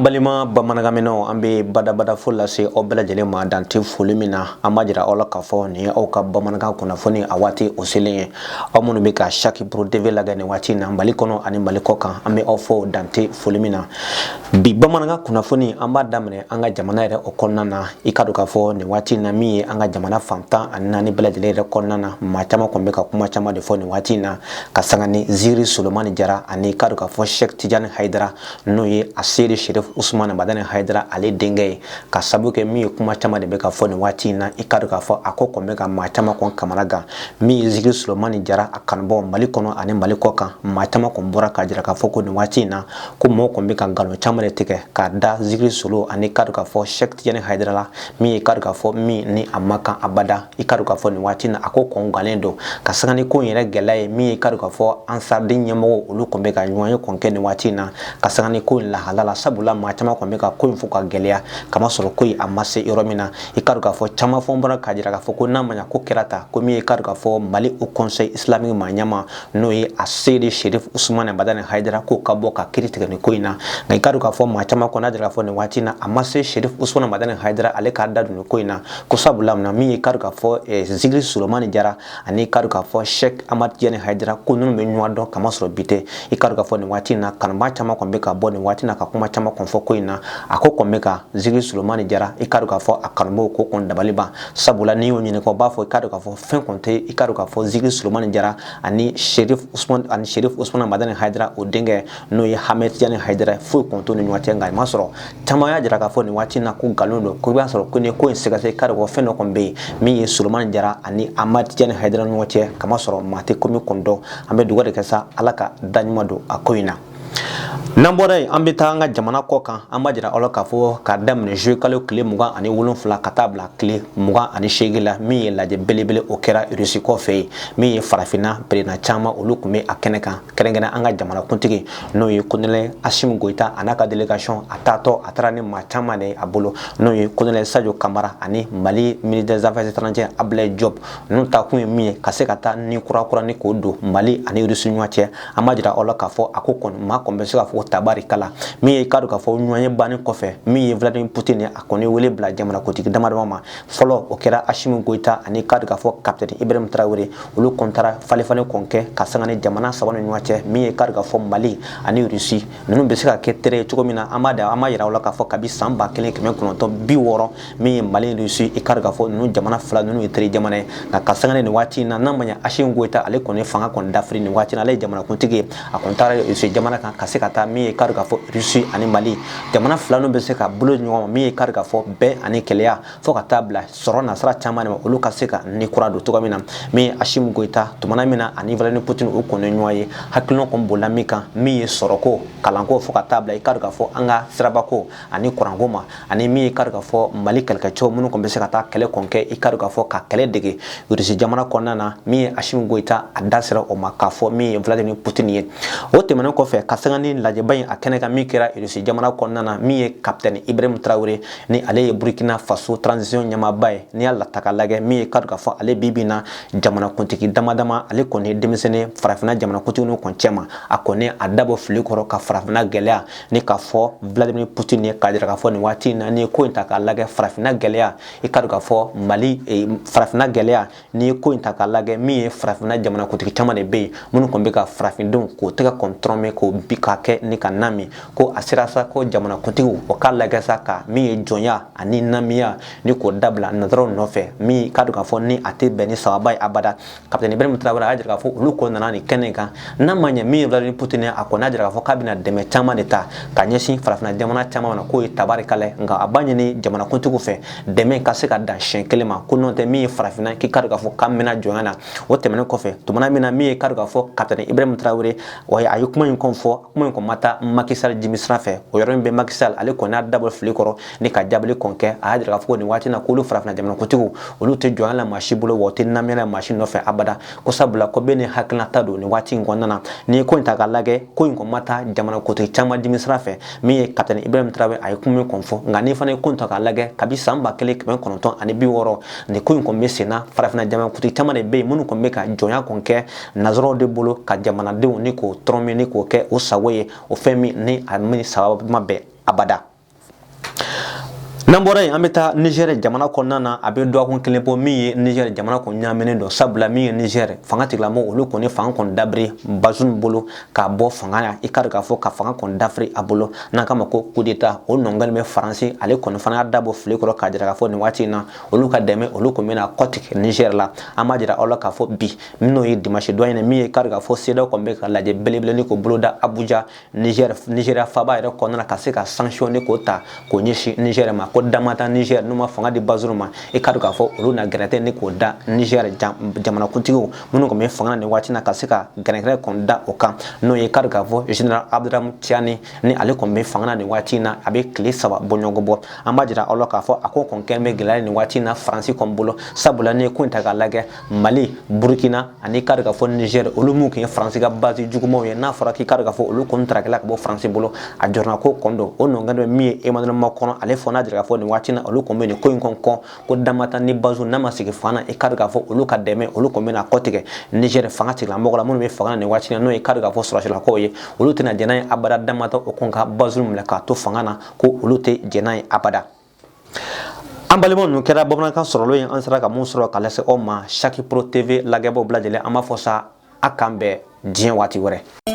Balima bamanankanmɛnnaw, an bɛ badabada fo lase aw bɛɛ lajɛlen ma dan tɛ foli min na. An b'a jira aw la k'a fɔ nin ye aw ka bamanankan kunnafoni a waati o selen ye. Aw minnu bɛ ka Saki Pro TV lajɛ nin waati in na, Mali kɔnɔ ani Mali kɔ kan, an bɛ aw fo dan tɛ foli min na. Bi bamanankan kunnafoni, an b'a daminɛ an ka jamana yɛrɛ o kɔnɔna na. I ka dɔn k'a fɔ nin waati in na, min ye an ka jamana fan 14 bɛɛ lajɛlen yɛrɛ kɔnɔna na, maa caman kɔni bɛ ka kuma caman de fɔ nin waati in na ka sanga ni Zikiri Solomani Jara ani i ka dɔn k'a fɔ Sɛki Tijani Hayidara, n'o ye a Seyidi Sherif Usumani Madani Hayidara ale denkɛ ye, ka sabu kɛ min ye, kuma caman de bɛ ka fɔ nin waati in na. I ka dɔn k'a fɔ a ko kɔni bɛ ka maa caman kɔn kamana gan. Min ye Zikiri Solomani Jara a kanubaaw Mali kɔnɔ ani Mali kɔ kan, maa caman kɔni bɔra k'a jira k'a fɔ ko nin waati in na, ko mɔgɔw kɔni bɛ ka nkalon caman de tigɛ k'a da Zikiri Solo ani ka dɔn k'a fɔ Sɛki Tijani Hayidara la, min ye ka dɔn k'a fɔ min ni a ma kan abada. I ka dɔn k'a fɔ nin waati in na, a ko kɔn gannen don ka sanga ni ko in yɛrɛ gɛlɛya ye. Min ye ka dɔn k'a fɔ Ansariden ɲɛmɔgɔw, olu kɔni bɛ ka ɲɔgɔn ye kɔn kɛ nin waati in na ka sanga ni ko in lahala la, sabula maa caman kɔni bɛ ka ko in fɔ ka gɛlɛya, kamasɔrɔ ko in a ma se yɔrɔ min na. I ka dɔn k'a fɔ caman fɔ bɔra k'a jira k'a fɔ ko n'a ma ɲa ko kɛra ta, ko min ye ka dɔn k'a fɔ Mali Haut Conseil Islamique maa ɲɛmaa, n'o ye a Seyidi Sherif Usumani Madani Hayidara, k'o ka bɔ ka kiri tigɛ nin ko in na. Nka i ka dɔn k'a fɔ maa caman kɔni y'a jira k'a fɔ nin waati in na, a ma se Sherif Usumani Madani Hayidara ale k'a da don nin ko in na, ko sabula na min ye ka dɔn k'a fɔ Zikiri Solomani Jara ani ka dɔn k'a fɔ Sɛki Amadu Tijani Hayidara, ko ninnu bɛ ɲɔgɔn dɔn kamasɔrɔ bi tɛ. I ka dɔn k'a fɔ nin waati in na, kanubaa caman kɔni bɛ ka bɔ nin waati in na ka kuma caman kɔni fɔ ko in na. A ko kɔni bɛ ka Zikiri Solomani Jara, i ka dɔn k'a fɔ a kanubaaw ko kɔni dabali ban, sabula n'i y'o ɲininka, o b'a fɔ i ka dɔn k'a fɔ fɛn kɔni tɛ i ka dɔn k'a fɔ Zikiri Solomani Jara ani Sherif Usumani Madani Hayidara o denkɛ, n'o ye Hamɛ Tijani Hayidara, foyi kɔni t'u ni ɲɔgɔn cɛ. Nka i m'a sɔrɔ caman y'a jira k'a fɔ nin waati in na ko nkalon don, ko i b'a sɔrɔ ko ni ko in sɛgɛsɛgɛ, i ka dɔn fɛn dɔ kɔni bɛ yen min ye Solomani Jara ani Amadu Tijani Hayidara ɲɔgɔn cɛ, kamasɔrɔ maa tɛ ko min kɔni dɔn. An bɛ dugawu de kɛ sa, Ala ka da ɲuman don a ko in na. N'an bɔra yen, an bɛ taa an ka jamana kɔ kan. An b'a jira aw la k'a fɔ k'a daminɛ juillet kalo tile 27 ka taa bila tile 28 la, min ye lajɛ belebele o kɛra Russie kɔ fɛ yen, min ye farafinna président caman, olu tun bɛ a kɛnɛ kan, kɛrɛnkɛrɛn an ka jamanakuntigi, n'o ye colonel Assimi Goïta, a n'a ka délégation. A taatɔ, a taara ni maa caman de ye a bolo, n'o ye colonel Sadio Kamara ani Mali ministre des Affaires étrangères Abdoulaye Diop. Ninnu ta kun ye min ye, ka se ka taa ni kura kura ni k'o don Mali ani Russie ɲɔgɔn cɛ. An b'a jira aw la k'a fɔ a ko kɔni, maa kɔni bɛ se k'a fɔ tabarikala. Min ye ka dɔn k'a fɔ ɲɔgɔn ye bannen kɔfɛ, min ye Vladimir Poutine ye, a kɔni wele bila jamanakuntigi dama dama ma. Fɔlɔ, o kɛra Assimi Goïta ani ka dɔn k'a fɔ capitaine Ibrahim Traoré. Olu kɔni taara falen-falen kɔni kɛ ka sanga ni jamana saba ni ɲɔgɔn cɛ, min ye ka dɔn k'a fɔ Mali ani Russie ninnu bɛ se ka kɛ tere ye cogo min na. An b'a da, an b'a yira aw la k'a fɔ kabi san 1960, min ye Mali ni Russie, i ka dɔn k'a fɔ ninnu jamana fila ninnu ye teri jamana ye. Nka ka sanga ni nin waati in na, n'a ma ɲɛ Assimi Goïta ale kɔni fanga kɔni dafiri nin waati in na, ale ye jamanakuntigi ye, a kɔni taara Russie jamana kan ka se ka taa min ye ka dɔn k'a fɔ Russie ani Mali jamana fila ninnu bɛ se ka bolo di ɲɔgɔn ma, min ye ka dɔn k'a fɔ bɛn ani kɛlɛya, fo ka taa bila sɔrɔ nasira caman de ma, olu ka se ka ni kura don cogo min na. Min ye Assimi Goïta, tumana min na ani Vladimir Poutine u kɔni ɲɔgɔn ye, hakilina kɔni bolila min kan, min ye sɔrɔko, kalanko, fo ka taa bila i ka dɔn k'a fɔ an ka sirabako ani kuranko ma, ani min ye ka dɔn k'a fɔ Mali kɛlɛkɛcɛw minnu kɔni bɛ se ka taa kɛlɛ kɔn kɛ, i ka dɔn k'a fɔ ka kɛlɛ dege Russie jamana kɔnɔna na. Min ye Assimi Goïta, a da sera o ma k'a fɔ min ye Vladimir Poutine ye. O tɛmɛnen kɔfɛ, ka sanga ni lajɛba in a kɛnɛ kan min kɛra Russie jamana kɔnɔna na, min ye capitaine Ibrahim Traoré, ni ale ye Burkina Faso transition ɲɛmaaba ye, n'i y'a ta k'a lajɛ, min ye ka dɔn k'a fɔ ale bi bi in na jamanakuntigi dama dama, ale kɔni ye denmisɛnnin farafinna jamanakuntigi ninnu kɔni cɛma, a kɔni a dabɔ fili kɔrɔ ka farafinna gɛlɛya ni k'a fɔ Vladimir Poutine ye, k'a jira k'a fɔ nin waati in na, n'i ye ko in ta k'a lajɛ, farafinna gɛlɛya, i ka dɔn k'a fɔ Mali farafinna gɛlɛya, n'i ye ko in ta k'a lajɛ, min ye farafinna jamanakuntigi caman de bɛ yen minnu kɔni bɛ ka farafindenw k'o tɛgɛ kɔni tɔrɔmɛ k'o bi k'a kɛ ni ka nami, ko a sera sa ko jamanakuntigiw o k'a lajɛ sa ka min ye jɔnya ani namiya ni k'o dabila nanzaraw nɔfɛ, min ka dɔn k'a fɔ ni a tɛ bɛn ni sababa ye abada. Capitaine Ibrahim Traoré a y'a jira k'a fɔ olu kɔni nana nin kɛnɛ in kan, n'a ma ɲɛ min ye Vladimir Poutine, a kɔni y'a jira k'a fɔ k'a bɛna dɛmɛ caman de ta ka ɲɛsin farafinna jamana caman ma, k'o ye tabarikala ye. Nka a b'a ɲini jamanakuntigiw fɛ, dɛmɛ ka se ka dan siɲɛ kelen ma, ko n'o tɛ min ye farafinna k'i ka dɔn k'a fɔ k'an bɛna jɔnya na. O tɛmɛnen kɔfɛ, tumana min na min ye ka dɔn k'a fɔ capitaine Ibrahim Traoré, a ye kuma in kɔn fɔ, kuma in kɔn ma taa Macky Sall jimi sira fɛ. O yɔrɔ in bɛ, Macky Sall ale kɔni y'a dabɔ fili kɔrɔ ni ka jaabili kɔn kɛ. A y'a jira k'a fɔ nin waati na k'olu farafinna jamanakuntigiw, olu tɛ jɔnya la maa si bolo, wa u tɛ namiya la maa si nɔfɛ abada, ko sabula ko bɛɛ ni hakilinata don nin waati in kɔnɔna na. N'i ye ko in ta k'a lajɛ, ko in kɔni ma taa jamanakuntigi caman dimi sira fɛ. Min ye capitaine Ibrahim Traoré, a ye kuma min kɔni fɔ, nka n'i fana ye ko in ta k'a lajɛ, kabi san 1960 nin ko in kɔni bɛ sen na, farafinna jamanakuntigi caman de bɛ yen minnu kɔni bɛ ka jɔnya kɔni kɛ nanzaraw de bolo, ka jamanadenw ni k'o tɔrɔmi ni k'o kɛ o sago ye, o fɛn min ni a min sababu ma bɛn abada. N'an bɔra yen, an bɛ taa Niger jamana kɔnɔna na. A bɛ dɔgɔkun kelen bɔ min ye Niger jamana kɔni ɲaaminen don, sabula min ye Niger fanga tigilamɔgɔw, olu kɔni fanga kɔni dabiri Bazoum bolo k'a bɔ fanga la. I ka dɔn k'a fɔ ka fanga kɔni dafiri a bolo, n'an k'a ma ko coup d'état, o nɔngɔn bɛ Faransi. Ale kɔni fana y'a dabɔ fili kɔrɔ k'a jira k'a fɔ nin waati in na, olu ka dɛmɛ, olu kɔni bɛna kɔtigɛ Niger la. An b'a jira aw la k'a fɔ bi, n'o ye dimanche don in, min ye kari k'a fɔ CEDEAO kɔni bɛ ka lajɛ belebele ni k'o boloda Abuja, Niger, Nigeria faaba yɛrɛ kɔnɔna na, ka se ka sanction ni k'o ta k'o ɲɛsin Niger ma, ko damata Niger n'u ma fanga di Bazoum ma, i ka dɔn k'a fɔ olu na gɛrɛntɛ ni k'o da Niger jamanakuntigiw minnu kɔni bɛ fanga na nin waati na, ka se ka gɛrɛntɛ kɔni da o kan, n'o ye kari k'a fɔ général Abdourahamane Tiani ni ale kɔni bɛ fanga na nin waati in na. A bɛ tile 3 bɔɲɔgɔn bɔ. An b'a jira aw la k'a fɔ a ko kɔni kɛlen bɛ gɛlɛya nin waati in na Faransi kɔni bolo, sabula n'i ye ko in ta k'a lajɛ, Mali, Burukina ani kari k'a fɔ Niger, olu minnu tun ye Faransi ka base jugumanw ye, n'a fɔra k'i kari k'a fɔ olu kɔni tarakɛla ka bɔ Faransi bolo, a jɔrɔna ko kɔni don. O nɔngɔn bɛ min ye Emmanuel Macron, ale fɔ n'a jira k'a fɔ nin waati in na, olu kɔni bɛ nin ko in kɔni kɔn, ko damata ni Bazoum n'a ma sigi fanga na, i kari k'a fɔ olu ka dɛmɛ, olu kɔni bɛna kɔtigɛ Niger fanga tigilamɔgɔ la minnu bɛ fanga na nin waati in na, n'o ye kari k'a fɔ sɔrɔsilakaw ye. Olu tɛna jɛn n'a ye abada, damata o kɔn ka Bazoum minɛ k'a to fanga na, ko olu tɛ jɛn n'a ye abada. An balimaw, ninnu kɛra bamanankan sɔrɔlen ye, an sera ka mun sɔrɔ ka lase aw ma. Chaque Pro TV lajɛbaw bɛɛ lajɛlen, an b'a fɔ sa, a k'an bɛn diɲɛ waati wɛrɛ.